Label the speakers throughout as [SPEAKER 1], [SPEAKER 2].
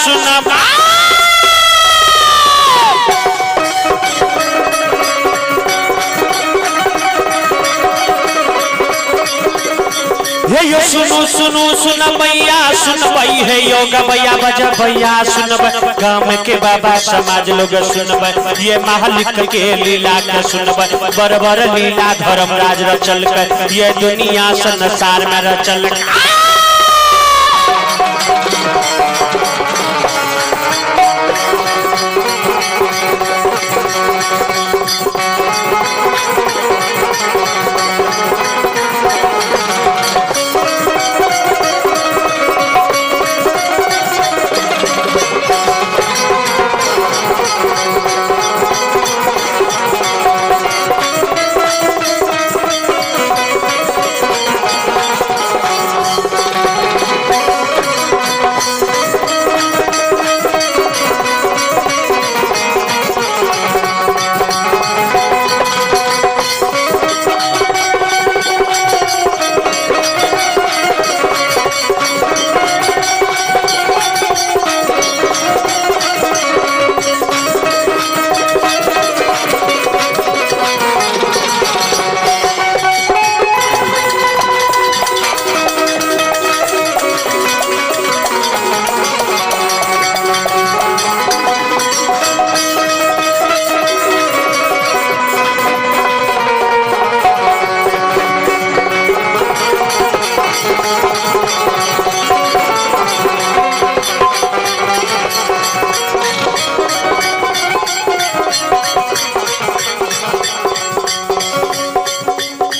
[SPEAKER 1] सुनब। हे यो सुनू सुनू सुनबैया सुनबै, हे यो गबैया बजबैया सुनबै, गाम के बाबा समाज लोग सुनबै, ये मालिक के लीला के सुनबै, बड़ बड़ लीला धर्मराज रचल के, ये दुनिया संसार में रचल।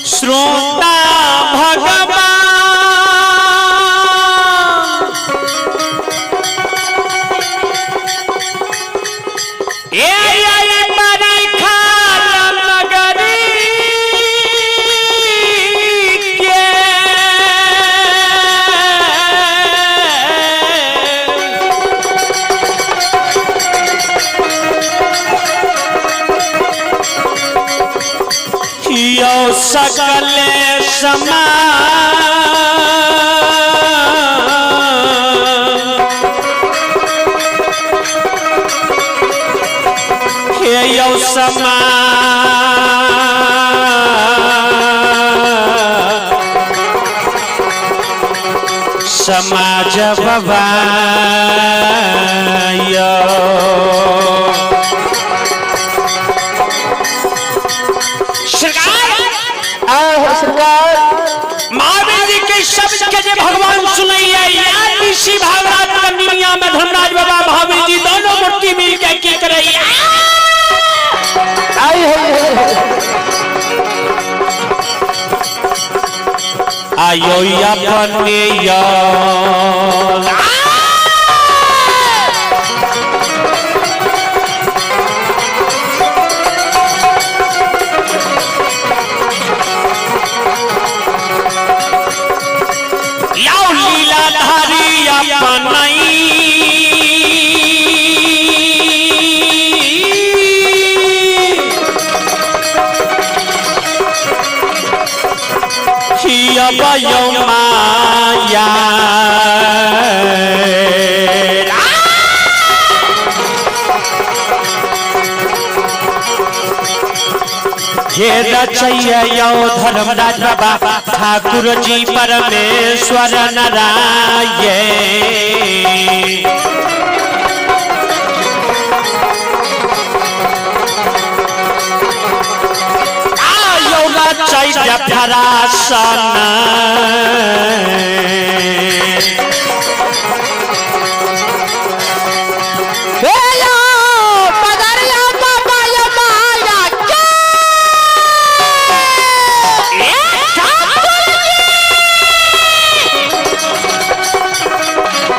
[SPEAKER 1] श्रोता भगवान ए आई बड़ी खाल नगरी के, यो सकल समा हे यो समा समाज भवाय। सरकार
[SPEAKER 2] आहो सरकार।
[SPEAKER 1] महावीर जी के शब्द के जे भगवान सुनैया, या ऋषि भागवत के दुनिया में धर्मराज बाबा महावीर जी दोनों मूर्ति मिल के की करैया।
[SPEAKER 2] आई है
[SPEAKER 1] आयो अपने यो याओ लीलाधारी अपनई, यो माया। हे रचैया यो धर्मराज बाबा ठाकुर जी परमेश्वर नारायण। आयो रचैया फरासन।
[SPEAKER 2] हे यो पधारिया बाबा यो माया के।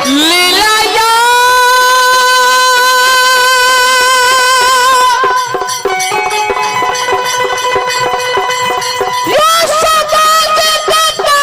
[SPEAKER 2] लीला यो यो समाज बाबा।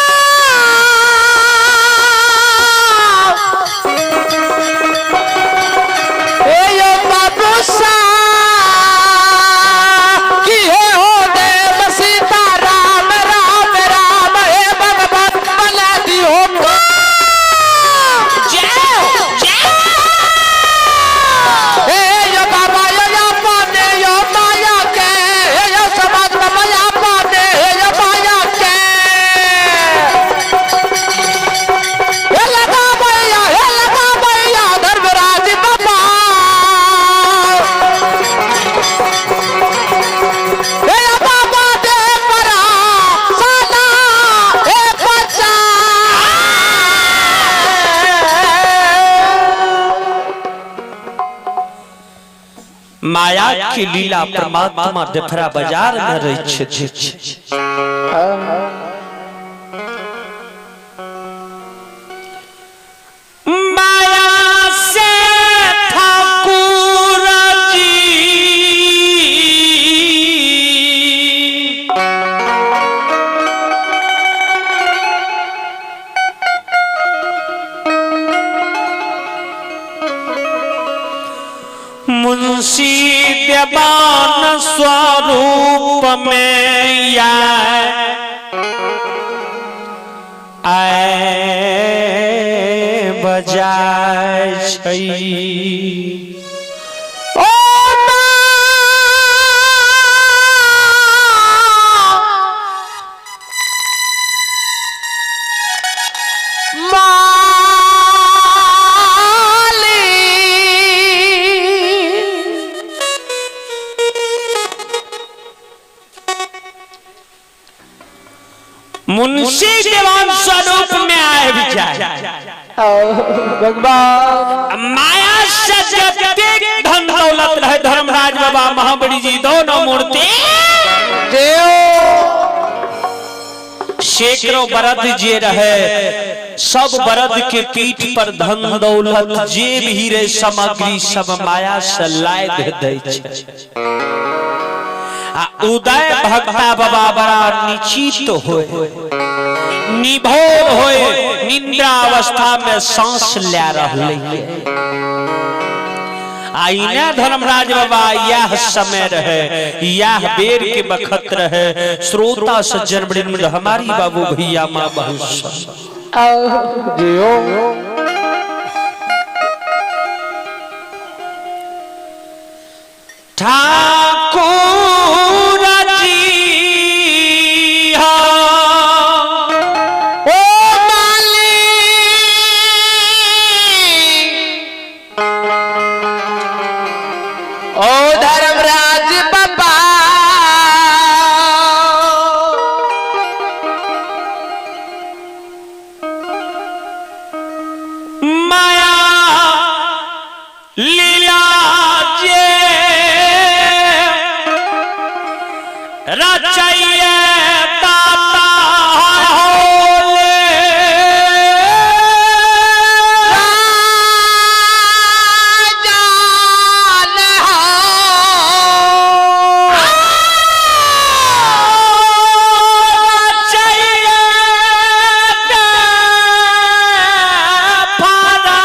[SPEAKER 1] माया के लीला परमात्मा डफरा बाजार में रहै छथि। माया से ठाकुर जी मुंशी देवान स्वरूप में आए बजाय छै।
[SPEAKER 2] ओ
[SPEAKER 1] मुंशी देवान स्वरूप में आए भी जाए
[SPEAKER 2] भगवान।
[SPEAKER 1] माया से जतेक धन दौलत रहे धर्मराज बाबा महाबली जी दोनों मूर्ति सैकड़ों बरद जे रहे, सब बरद के पीठ पर धन दौलत जे भी रहे सामग्री सब माया से लाद दै छै। आ उदय भक्ता बाबा बड़ा निश्चित होए, निभोर होए, निंद्रा अवस्था में सांस ले रहले। आ इने धर्मराज बाबा यह समय रहे, यह बेर के बखत रहे। श्रोता सज्जन वृंद हमारी बाबू भैया माँ बहन
[SPEAKER 2] जियो
[SPEAKER 1] ठाकुर जी हाँ।
[SPEAKER 2] ओ माली ओ धर्मराज बाबा
[SPEAKER 1] माया लीला जे रचैये दाता होले।
[SPEAKER 2] जान
[SPEAKER 1] रचैये फारा।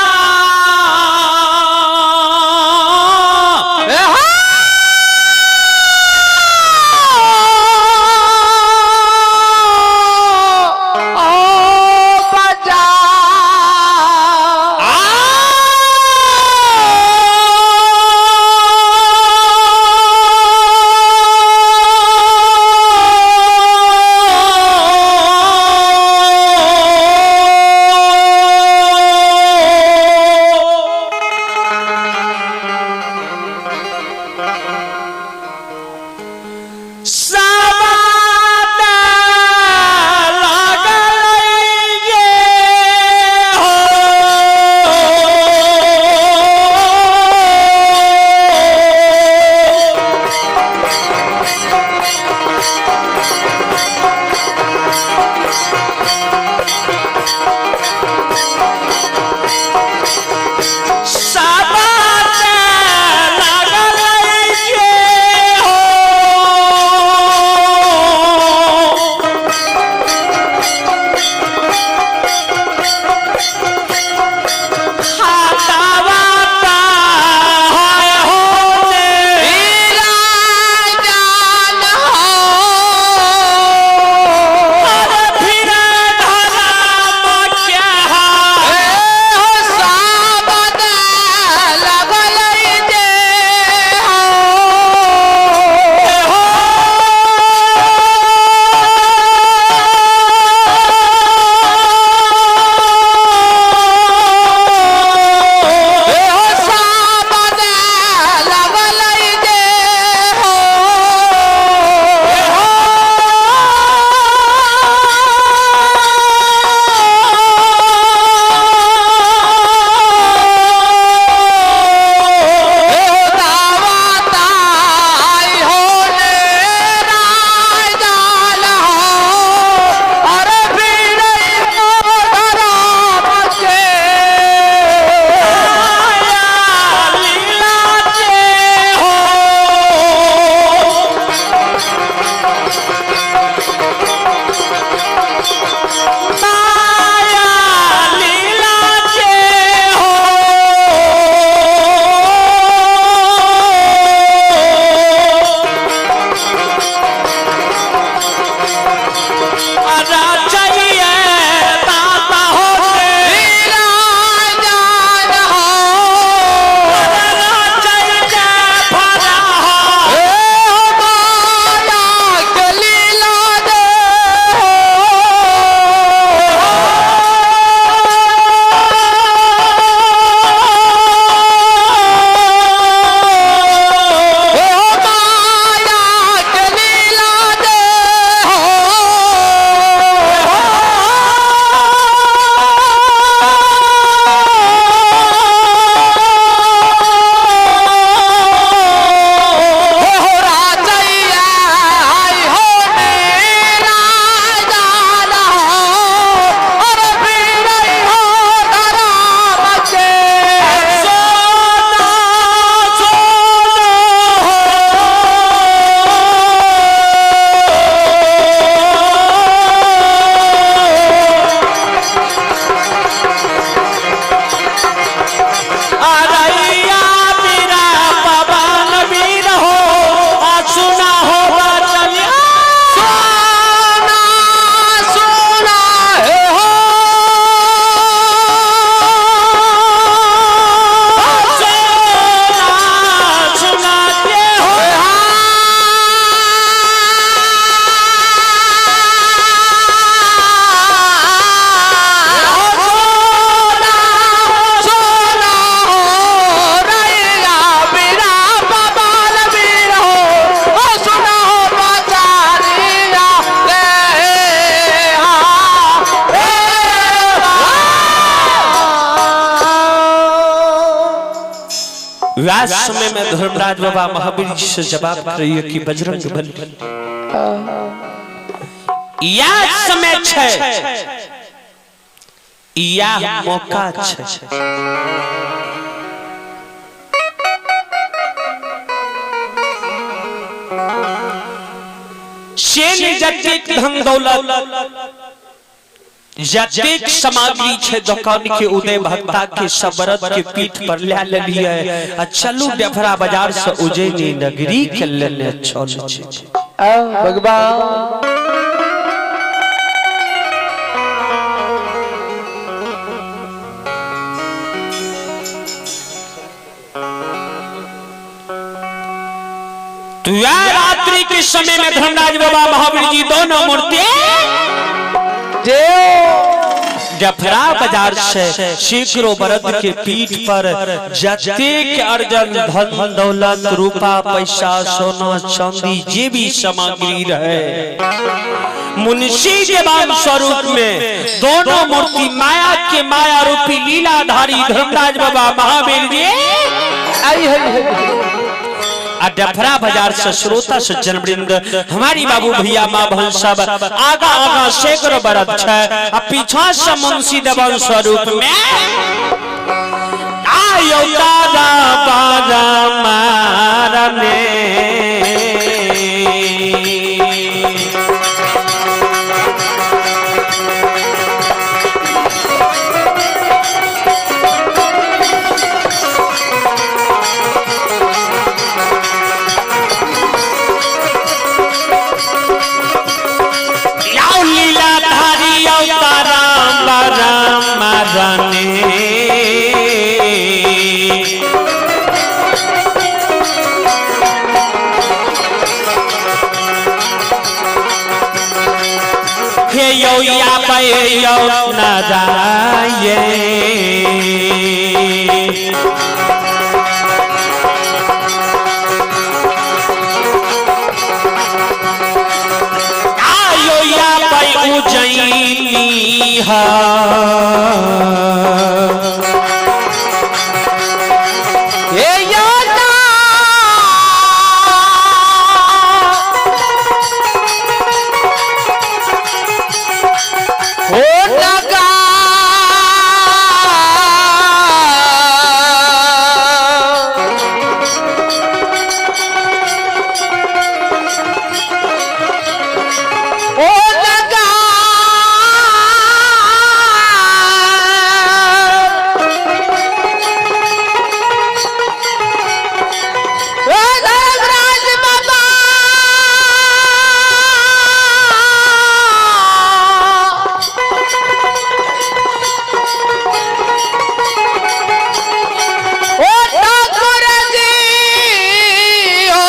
[SPEAKER 1] व्यास समय में धर्मराज बाबा महावीर जी से जवाब करिए कि बजरंग बली या समय छै, या मौका छै। सेन जतेक धन दौलत जतेक सामग्री छै दुकान के उदय भक्ता के सबरत के पीठ पर ले लेलिए आ चलू डफरा बाजार से उज्जैनी नगरी के लेने चल छै।
[SPEAKER 2] भगवान
[SPEAKER 1] तो यह रात्रि के समय में धर्मराज बाबा महावीर जी दोनों मूर्ति जफरा बाजार से सैकड़ों बरद के पीठ पर जतेक अर्जन धन दौलत रूपा पैसा सोना चांदी जे भी सामग्री रहे, मुंशी देवान स्वरूप में दोनों मूर्ति माया के माया रूपी लीलाधारी धर्मराज बाबा महावीर जी
[SPEAKER 2] आई हरि
[SPEAKER 1] आ डफरा बाजार से श्रोता से जनवृंद हमारी बाबू भैया माँ बहन सब आगा आगा सैकड़ों बरद छै आ पीछा से मुंशी देवन स्वरूप में आयो तारा बाजा मारने। याओ लीला धारी अवतारा बारा मारने। हे यो या पे यो नारायण। आयो या पे उज्जैनी हा।
[SPEAKER 2] हे योदा ओ नगा ओ नगा ओ धर्मराज बाबा ओ ठाकुर जी ओ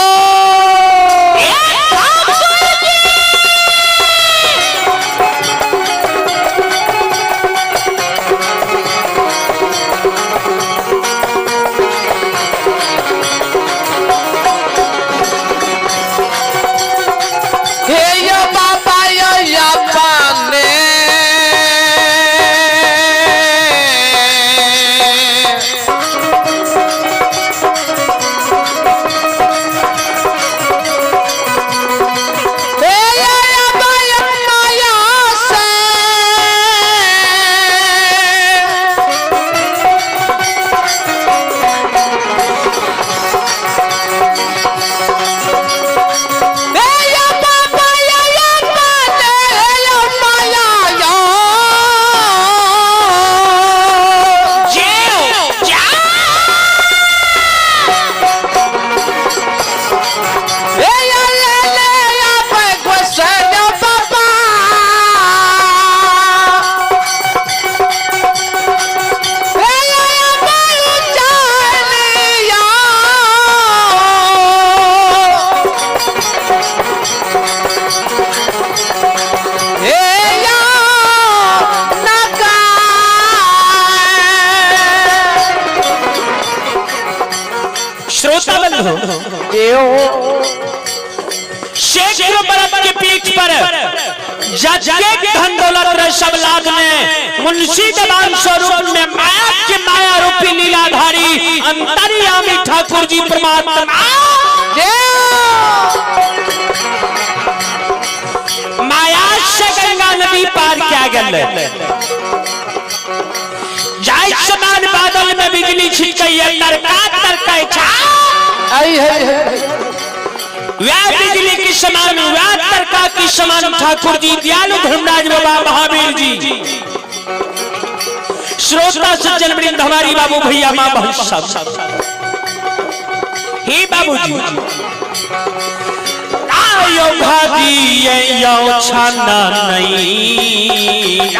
[SPEAKER 2] हे यो बाबा यो या पाने हे यो या बाया माया से हे यो बाबा यो या पाने हे यो माया यो हे यो ले ले या पे गुस्से बाबा हे यो या बायु चालिया हे यो नगा
[SPEAKER 1] श्रोता बंधु, सैकड़ों बरद के पीठ पर जतेक धन दौलत रहे सब लाद में मुंशी दीवान स्वरूप में माया के माया रूपी लीलाधारी अंतर्यामी अंतर्यामी ठाकुर जी परमात्मा माया से गंगा नदी पार क्या गल जाय समान बादल में बिजली छिटकैया तरका तरकै छा
[SPEAKER 2] आई है
[SPEAKER 1] वह बिजली की समान, वह तरका की समान ठाकुर जी दयालु धर्मराज बाबा महावीर जी। श्रोता सज्जन वृंद हमारी बाबू भैया माँ बहन सब, हे बाबूजी आयो भाभी यो छाना नहीं।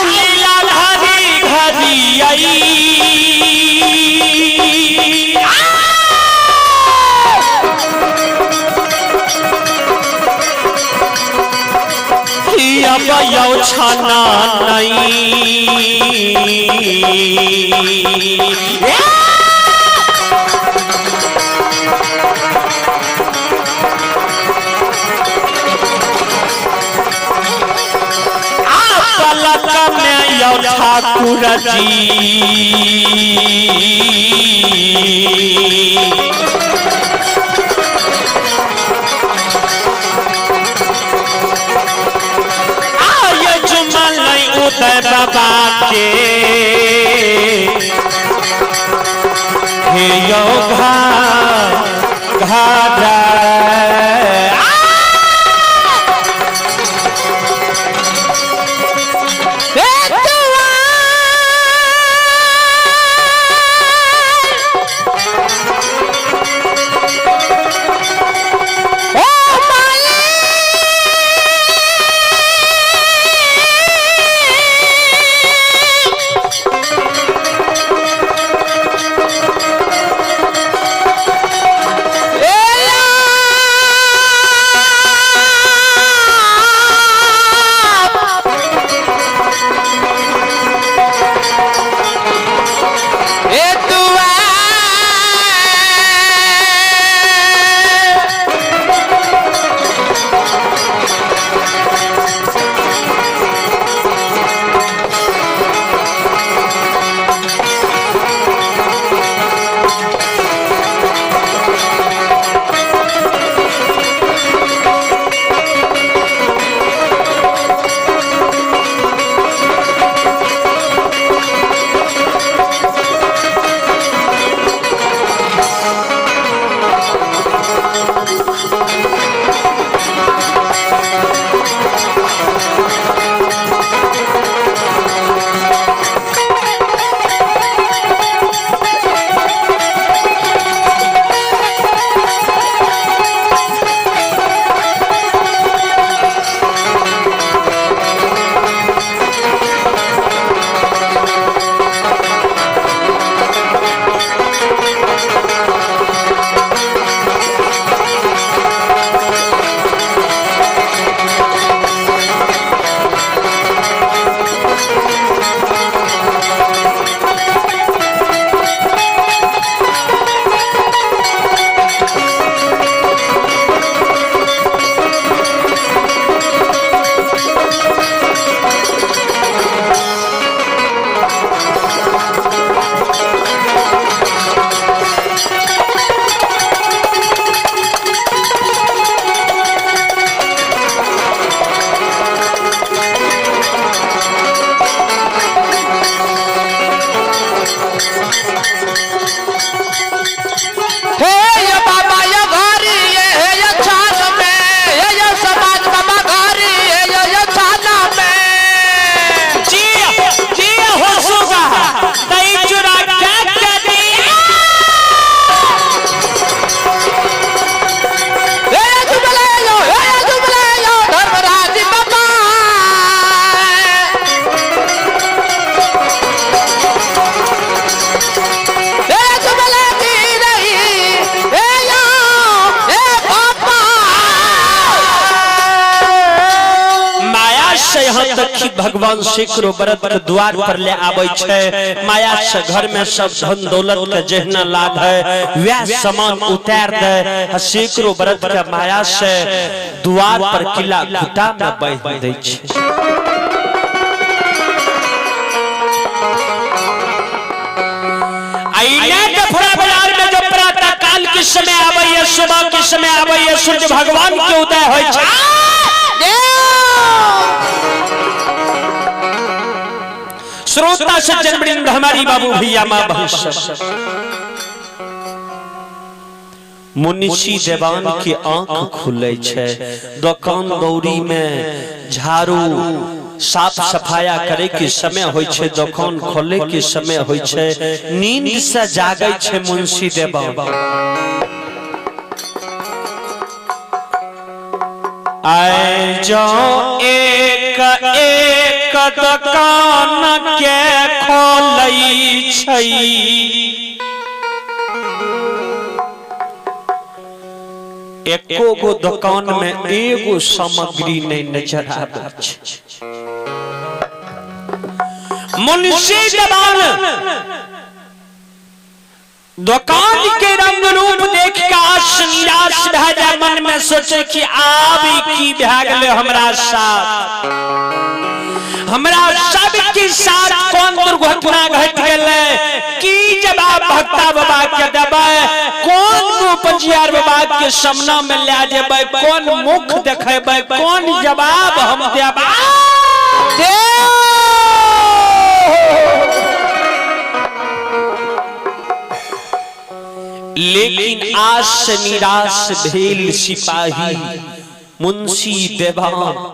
[SPEAKER 1] लीला धारी घरी आई। अब यौ छाना नहीं। पलक में यौ ठाकुर जी आय जुमल उदय बाबा के हे यौ घा घारा।
[SPEAKER 2] ए
[SPEAKER 1] से यहाँ तक कि भगवान सैकड़ों बरद के द्वार पर ले आबै छै। माया से घर में सब धन दौलत के जहिना लाभ है वह सामान उतार दे आ सैकड़ों बरद के माया से द्वार पर किला घुटा में बांधि दै छै। डफरा बाजार में जो प्रातः काल के समय आबै है, सुबह के समय आबै है, सूर्य भगवान के उदय होइ छै। श्रोता सज्जन वृंद, हमारी बाबू भैया, माँ बहन सब, मुंशी देवान के आंख खुले छै। दोकान दौरी में झाड़ू साफ सफाया करे के समय होइ छै, दोकान खोले के समय होइ छै। नींद से जागै छै मुंशी देवान। आय जो एक एक दोकान के खोलै छै, एको गो दोकान में एगो सामग्री नहीं नजर आबै छै। मुंशी देवान दोकान के रंग रूप देख के आश निराश भए जाय, मन में सोचे कि आब ई की भए गेलै हमरा साथ, हमरा सब के साथ कोन दुर्घटना घट गेलै, की जवाब भक्ता बाबा के देबै, कोन मुँह पजियार बाबा के सामना में ले जेबै, कोन मुख देखेबै, कोन जवाब हम देबै। लेकिन आस निराश भेल सिपाही मुंशी देवान।